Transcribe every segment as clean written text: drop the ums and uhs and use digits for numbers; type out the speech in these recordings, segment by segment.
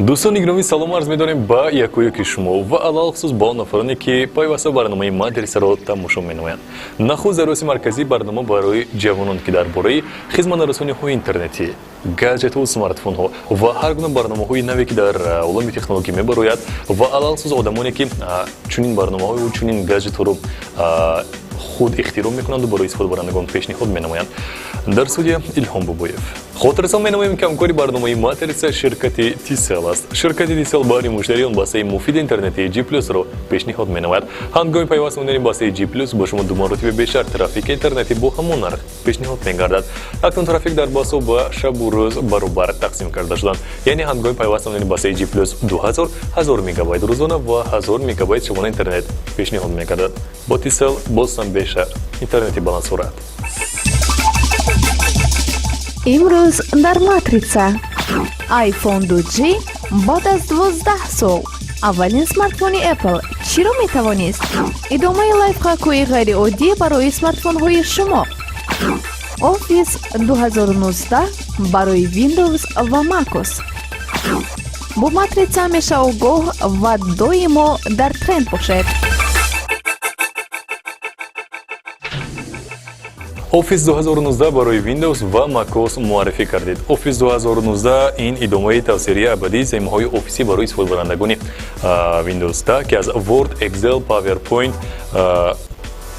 دوستان گرامی سلام عرض می‌داریم با یکی شما و علاوه خصوص با نفرانی که پیوسته برنامه مدرسه را تماشا می‌نمایند. نخست ضرورت مرکزی برنامه برای جوانان که درباره خدمات رسانی‌های اینترنتی، گاجت و اسمارت فون ها و هر گونه برنامه‌های نوی که در عالم تکنولوژی می‌بروید و علاوه خصوص آدمانی که چنین برنامه‌های و چنین گاجت رو خود اختراع میکنند و برای استفاده برندگان پیشنهاد مینمایند. در سودی الهام بابویف خاطرسان مینماییم که همکاری برنامه مدرسه شرکت تیسل است. شرکت تیسل برای مشتریان واسه مفید اینترنتی جی پلاس رو پیشنهاد مینماید. هنگامی پیوست موندن واسه جی پلاس با شما 2 مرتبه بیشتر ترافیک اینترنتی با همون نرخ پیشنهاد میگردد. اکنون ترافیک در باسو با شب و روز برابر تقسیم کرده شدن. یعنی هنگامی پیوست موندن واسه جی پلاس 2000 مگابایت روزانه و 1000 مگابایت شبانه اینترنت پیشنهاد میگردد. با تیسل بازم بیشتر اینترنتی بالانسورات. امروز در ماتریسا آیفون 2G بعد از 12 سال اولین سمارتفون اپل چی رو میتوانست؟ ادامه لایف هاک‌های غیر عادی برای سمارتفون های شما. اوفیس 2019 برای ویندوز و ماکوس. با ماتریسا میشه آگاه و دائما در ترند باشد. اوفیس 2019 برای ویندوز و ماکوس معرفی کردید. اوفیس 2019 این ادامه توسعه ابدی سیستم‌های اوفیسی برای استفاده برندگان ویندوز تا که از ورد، اکسل، پاورپوینت،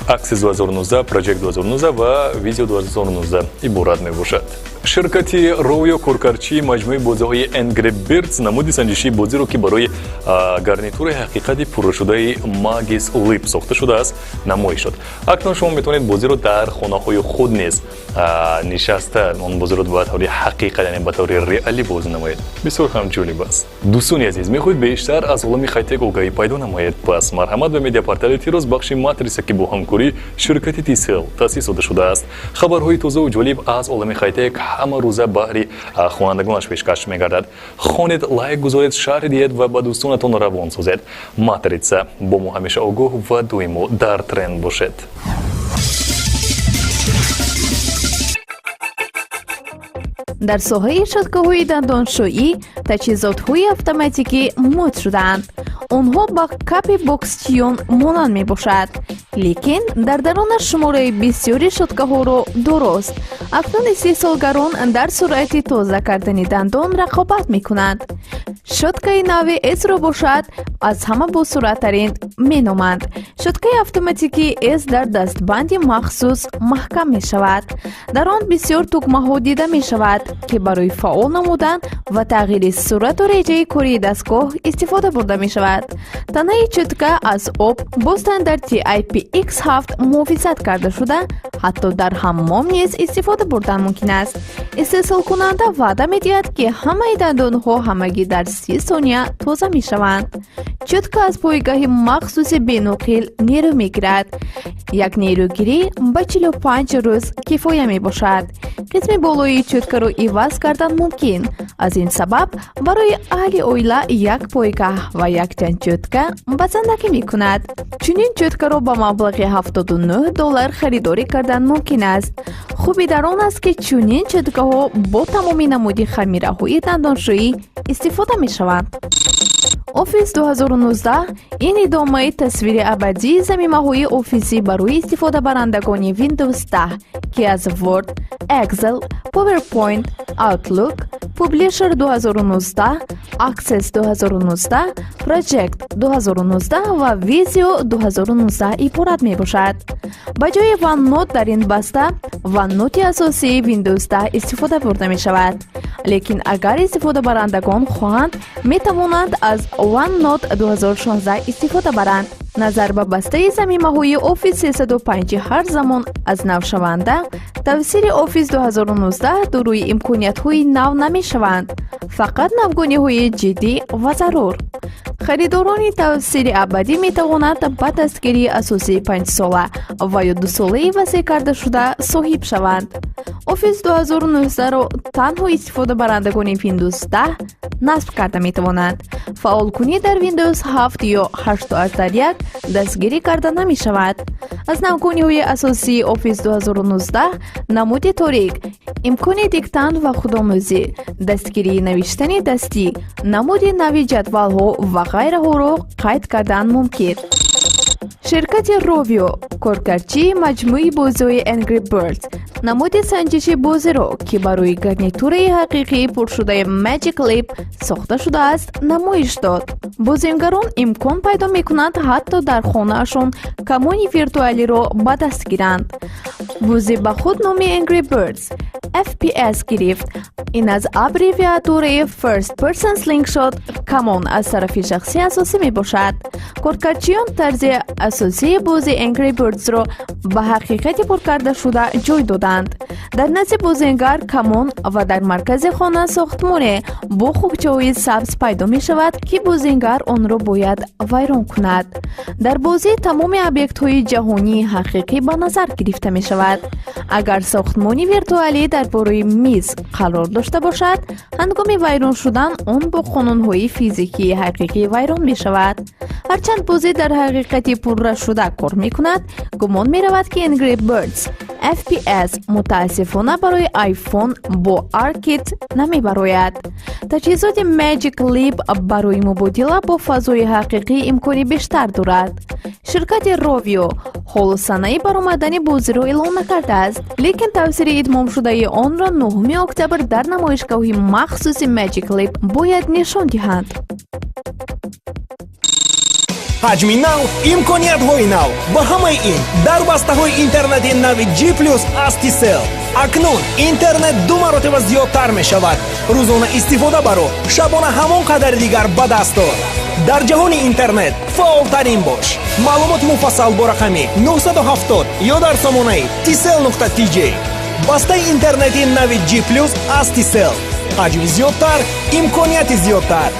اکسس 2019، پروژکت 2019 و ویزیو 2019 عبارت میباشد. شرکت رویا کورکارچی مجموعه بازی‌های انگری بیردز نمودی سنجشی بازی رو که برای گارنیتور حقیقتی پر شده ماگیس لیپ ساخته شده است نمایش داد. اکنون شما میتونید بازی رو در خانه‌های خود نیز نشسته اون بازی رو به طور حقیقی یعنی به طور ریالی بازی نمایید. بسیار هم جالب است. دوستان عزیز میخواهید بیشتر از عالم خیتک آگاهی پیدا نمایید؟ پس مرحمت به مدیا پورتال تیروز بخش ماتریسا که با همکاری شرکت تیسل تأسیس شده است. خبرهای تازه و جالب از عالم خیتک همه روزه بهره خوانندگانش پیشکش می‌گردد. خوانید، لایک گذارید، شیر دهید و با دوستانتان روان سازید. ماتریسا با ما همیشه آگاه و دائما در ترند باشید. در ساحه شدگاه‌های دندانشویی تجهیزات‌های اتوماتیکی مد شدند. آنها با کاپی باکسچیون مانند میباشد، لیکن در درون شماره بسیاری شدگاه‌ها را درست. اکنون استحصالگران در سرعت تازه کردن دندان رقابت میکنند. شدگاه نوی اس را باشد از همه با سرعت‌ترین مینامند. شدگاه اتوماتیکی اس در دستبند مخصوص محکم می شود. در آن بسیار تکمه‌ها دیده می شود که برای فعال نمودن و تغییر سرعت و رجه کاری دستگاه استفاده برده می شود. تنه شدگاه از آب با استاندارد IPX7 محافظت کرده شده، حتی در حمام نیز استفاده بردن ممکن است. استحصال کننده وعده می دهد که همه دندان‌ها همگی در 30 ثانیه تازه می شوند. شدگاه از پایگاه مخصوص بین‌نقل نیرو می گیرد. یک نیروگیری با 45 روز کفایه می باشد. قسم بالایی شدگاه را عوض کردن ممکن. از این سبب برای اهل اویلا یک پایگاه و یک چند شدگاه بسندگی می کند. چنین شدگاه را با مبلغ $79 خریداری کردن ممکن است. خوبی در آن است که چنین شدگاه ها با تمامی نمودی خمیره های دندانشویی استفاده می شوند. اوفیس 2019 این ادامه تصویر ابدی زمینه‌های اوفیسی برای استفاده برندگان ویندوز 10 که از ورد، اکسل، پاورپوینت، آوتلوک، پابلیشر 2019، اکسس 2019، پروژکت 2019 و ویزیو 2019 عبارت می باشد. با جای ون نوت در این بسته ون نوت اساسی ویندوز 10 استفاده برده می شود. لیکن اگر استفاده برندگان خواهند می توانند از ون نوت 2016 استفاده برند. نظر به بسته زمینه‌های اوفیس 305 هر زمان از نو شونده، توسعه اوفیس 2019 در روی امکانیت‌های نو نمی شوند، فقط نوگانی‌های جدی و ضرور. خریداران توسعه ابدی می توانند با دستگیری اساسی 5 ساله و یا 2 ساله وسیع کرده شده صاحب شوند. اوفیس 2019 را تنها استفاده برندگان ویندوز 10 نصب کرده می توانند. فعال کنی در ویندوز 7 یا 8.1 دستگیری کرده نمی شود. از نوگانی‌های اساسی اوفیس 2019 نمود تاریک، имкони диктант ва худомӯзӣ, дастгирии навиштани дастӣ, намуди нави ҷадвалҳо ва ғайраҳоро қайд кардан мумкин. ширкати Rovio коркарчии маҷмӯи бозиҳои Angry Birds намуди санҷиши бозиро, ки барои гарнитураи ҳақиқии пуршудаи Magic Leap сохта шудааст, намоиш дод. бозигарон имкон пайдо мекунанд ҳатто дар хонаашон камони виртуалиро ба даст гиранд. бозӣ ба худ номи Angry Birds FPS гирифт. ин аз аббревиатураи First Person Slingshot камон аз тарафи шахси асосӣ мебошад. коркарчиён тарзи асосии бозии Angry Birds-ро ба ҳақиқати пуркардашуда ҷой доданд. дар назди бозигар камон ва дар маркази хона сохтмоне бо хубчаҳои сабз пайдо мешавад, ки бозигар онро бояд вайрон кунад. дар бозӣ тамоми объектҳои ҷаҳонии ҳақиқӣ ба назар гирифта мешавад. агар сохтмони виртуалӣ дар бораи миз қарор дошта бошад, ҳангоми вайрон шудан он бо қонунҳои физикии ҳақиқӣ вайрон мешавад. ҳарчанд бозӣ дар ҳақиқати пурра шуда кор мекунад, гумон меравад ки Angry Birds FPS мутаассифона барои iPhone бо ARKit намебарояд. таҷҳизоти Magic Leap барои мубодила бо фазои ҳақиқӣ имкони бештар дорад. ширкати Rovio ҳолу санаи баромадани бозиро эълон накардааст, лекин тавсири идмомшудаи онро 9 октябр дар намоишгоҳи махсуси Magic Leap бояд нишон диҳанд. ҳаҷми нав, имкониятҳои нав. ба ҳамаи ин дар бастаҳои интернети нави G+ аз Tisel акнун интернет 2 маротиба зиёдтар мешавад. рӯзона истифода баро, шабона ҳамон қадари дигар ба даст ор. дар ҷаҳони интернет фаъолтарин бош. маълумоти муфассал бо рақами 970 ё дар сомонаи tisel.tj. бастаи интернети нави G+ аз Tisel. ҳаҷми зиёдтар, имконияти зиёдтар.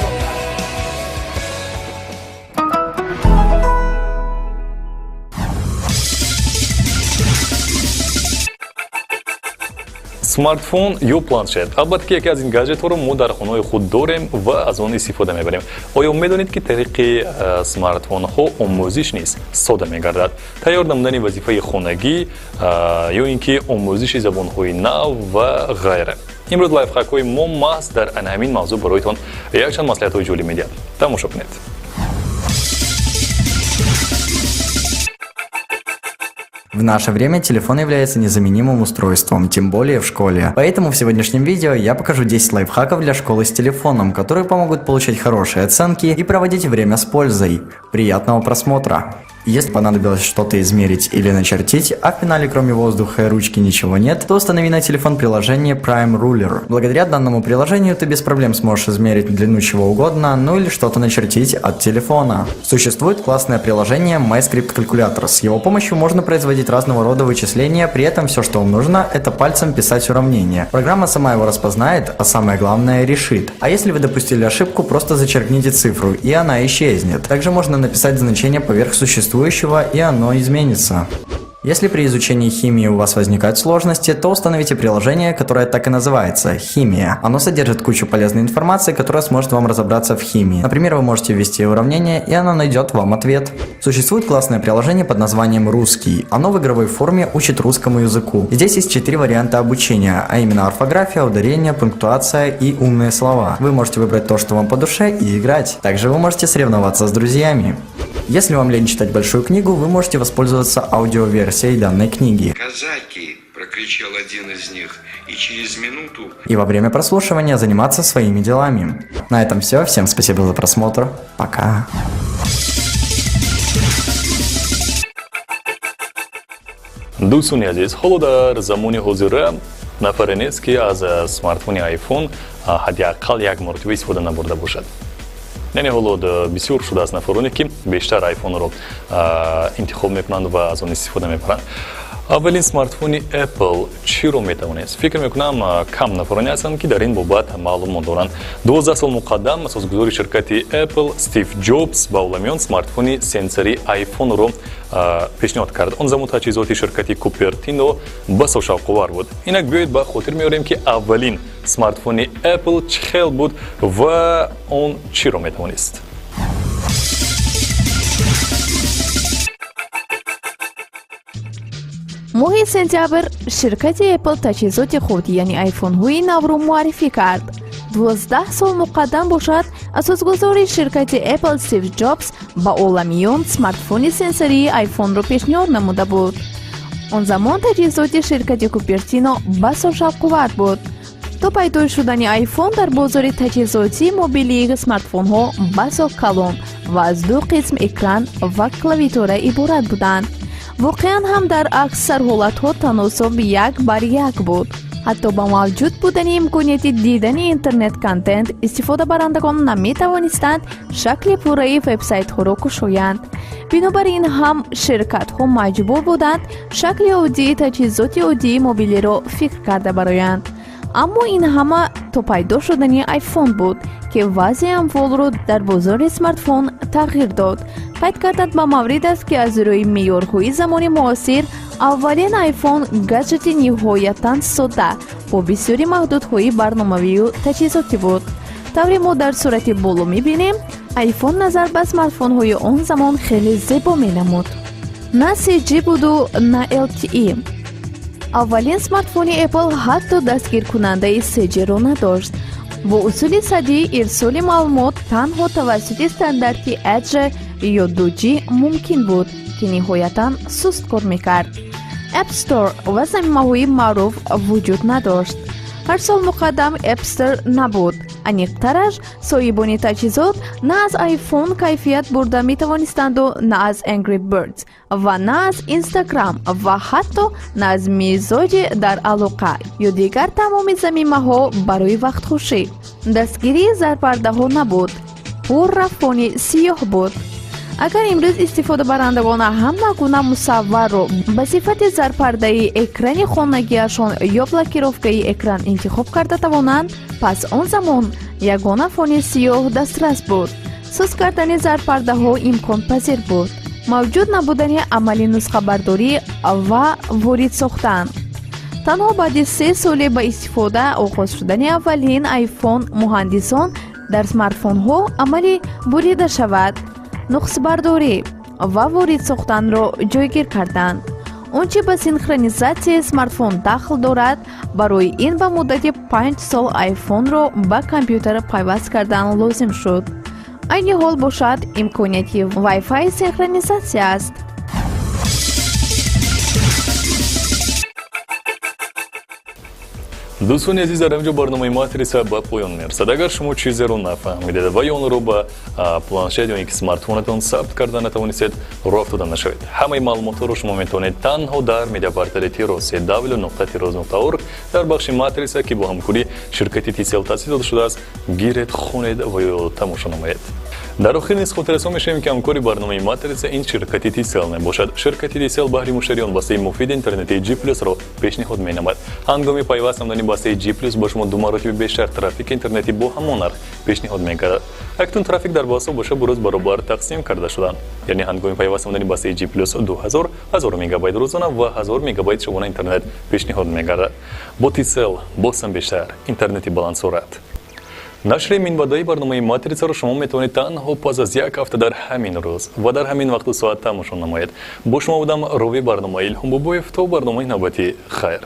смартфон ё планшет. албатта ки яке аз ин гаджетҳоро мо дар хонаҳои худ дорем ва аз он истифода мебарем. оё медонед ки тариқи смартфонҳо омӯзиш низ сода мегардад? тайёр намудани вазифаи хонагӣ ё ин ки омӯзиши забонҳои нав ва ғайра. имрӯз лайфхакҳои мо маҳз дар ана ҳамин мавзӯъ бароятон якчанд маслиҳатҳои ҷолиб медиҳад. тамошо кунед. В наше время телефон является незаменимым устройством, тем более в школе. Поэтому в сегодняшнем видео я покажу 10 лайфхаков для школы с телефоном, которые помогут получать хорошие оценки и проводить время с пользой. Приятного просмотра! Если понадобилось что-то измерить или начертить, а в финале кроме воздуха и ручки ничего нет, то установи на телефон приложение Prime Ruler. Благодаря данному приложению ты без проблем сможешь измерить длину чего угодно, ну или что-то начертить от телефона. Существует классное приложение MyScript Calculator. С его помощью можно производить разного рода вычисления, при этом все, что вам нужно, это пальцем писать уравнение. Программа сама его распознает, а самое главное решит. А если вы допустили ошибку, просто зачеркните цифру, и она исчезнет. Также можно написать значение поверх существующего, и оно изменится. Если при изучении химии у вас возникают сложности, то установите приложение, которое так и называется – «Химия». Оно содержит кучу полезной информации, которая сможет вам разобраться в химии. Например, вы можете ввести уравнение, и оно найдет вам ответ. Существует классное приложение под названием «Русский». Оно в игровой форме учит русскому языку. Здесь есть 4 варианта обучения, а именно орфография, ударение, пунктуация и умные слова. Вы можете выбрать то, что вам по душе, и играть. Также вы можете соревноваться с друзьями. Если вам лень читать большую книгу, вы можете воспользоваться аудиоверсией данной книги. «Казаки!» – прокричал один из них, и через минуту... И во время прослушивания заниматься своими делами. На этом все. Всем спасибо за просмотр. Пока. дӯстони азиз, ҳоло дар замони ҳозира нафаре нест ки аз смартфони iPhone ҳадиаққал як маротиба истифода набурда бошад. яъне ҳоло бисёр шудааст нафароне ки бештар iPhone-ро интихоб мекунанд ва аз он истифода мебаранд. аввалин смартфони Apple чиро метавонист? фикр мекунам кам нафароне ҳастанд ки дар ин бобат маълумот доранд. 12 сол муқаддам асосгузори ширкати Apple Стив Ҷобс ба оламиён смартфони сенсори iPhone-ро пешниҳод кард. он замон таҷҳизоти ширкати Cupertino басо шавқовар буд. инак биёед ба хотир меорем ки аввалин смартфони Apple чӣ хел буд ва он чиро метавонист. моҳи сентябр ширкати Apple таҷҳизоти худ яъне айфонҳои навро муаррифӣ кард. 12 сол муқаддам бошад асосгузори ширкати Apple Стив Ҷобс ба оламиён смартфони сенсории айфонро пешниҳод намуда буд. он замон таҷҳизоти ширкати Купертино басо шавқувар буд. то пайдо шудани айфон дар бозори таҷҳизоти мобилии смартфонҳо басо калон ва аз 2 қисм экран ва клавиатура иборат буданд. воқеан ҳам дар аксар ҳолатҳо таносуб 1:1 буд. ҳатто ба мавҷуд будани имконияти дидани интернет-контент истифодабарандагон наметавонистанд шакли пурраи вебсайтҳоро кушоянд. бинобар ин ҳам ширкатҳо маҷбур буданд шакли оддии таҷҳизоти оддии мобилиро фикр карда бароянд. аммо ин ҳама то пайдо шудани айфон буд ки вазъи амволро дар бозори смартфон тағйир дод. қайд кардат ба маврид аст ки аз рӯи меъёрҳои замони муосир аввалин айфон гаджети ниҳоятан содда бо бисёри маҳдудҳои барномавию таҷҳизотӣ буд. тавре мо дар сурати боло мебинем айфон назар ба смартфонҳои он замон хеле зебо менамуд. на 3G буду на LTE. аввалин смартфони Apple ҳатто дастгиркунандаи 3G-ро надошт. бо усули садии ирсоли маълумот танҳо тавассути стандарти Edge ё 2G мумкин буд ки ниҳоятан суст кор мекард. App Store ва замимаҳои маъруф вуҷуд надошт. ҳар сол муқаддам App Store набуд. аниқтараш соҳибони таҷҳизот на аз iPhone кайфият бурда метавонистанду на аз Angry Birds ва на аз Instagram ва ҳатто на аз мизоҷи дар алоқа ё дигар тамоми замимаҳо барои вақтхушӣ. дастгирии зарпардаҳо набуд. пурра фони сиёҳ буд. агар имрӯз истифодабарандагон ҳама гуна мусавварро ба сифати зарпардаи экрани хонагиашон ё блокировкаи экран интихоб карда тавонанд, пас он замон ягона фони сиёҳ дастрас буд. сӯз кардани зарпардаҳо имконпазир буд. мавҷуд набудани амалӣ нусхабардорӣ ва ворид сохтан. танҳо баъди 3 соли ба истифода оғоз шудани аввалин айфон муҳандисон дар смартфонҳо амалӣ бурида шавад нуқсбардорӣ ва ворид сохтанро ҷойгир карданд. он чи ба синхронизатсияи смартфон дахл дорад, барои ин ба муддати 5 сол айфонро ба компютер пайваст кардан лозим шуд. айни ҳол бошад имконияти Wi-Fi синхронизатсия аст. дӯстони азиз, дар инҷо барномаи матриса ба поён мерасад. агар шумо чизеро нафаҳмидед ва ё онро ба планшет ё ин ки смартфонатон сабт карда натавонистед, роҳ афтода нашавед. ҳамаи маълумотҳоро шумо метавонед танҳо дар медиапортали Тирос www.tiros.org дар бахши матриса ки бо ҳамкории ширкати TCL таъсис дода шудааст гиред, хонед ва ё тамошо намоед. дар охир низ хотиррасон мешавем ки ҳамкори барномаи матриса ин ширкати TCL мебошад. ширкати TCL баҳри муштариён васаи муфиди интернети G+-ро пешниҳод менамояд. ҳангоми пайваст намудани васаи G+ ба шумо 2 маротиба бештар трафики интернетӣ бо ҳамон нарх пешниҳод мекардад. акнун трафик дар баҳосо боша бурӯз баробар тақсим карда шуданд. яъне ҳангоми пайваст намудани васаи G+ 2000 мегабайт рӯзона ва 1000 мегабайт шабона интернет пешниҳод мегардад. бо TCL бозам бештар интернети баландсурат. нашри минбаъдаи барномаи матрисаро шумо метавонед танҳо пас аз як ҳафта дар ҳамин рӯз ва дар ҳамин вақту соат тамошо намоед. бо шумо будам рови барнома Илҳом Бобоев. то барномаи навбатӣ хайр.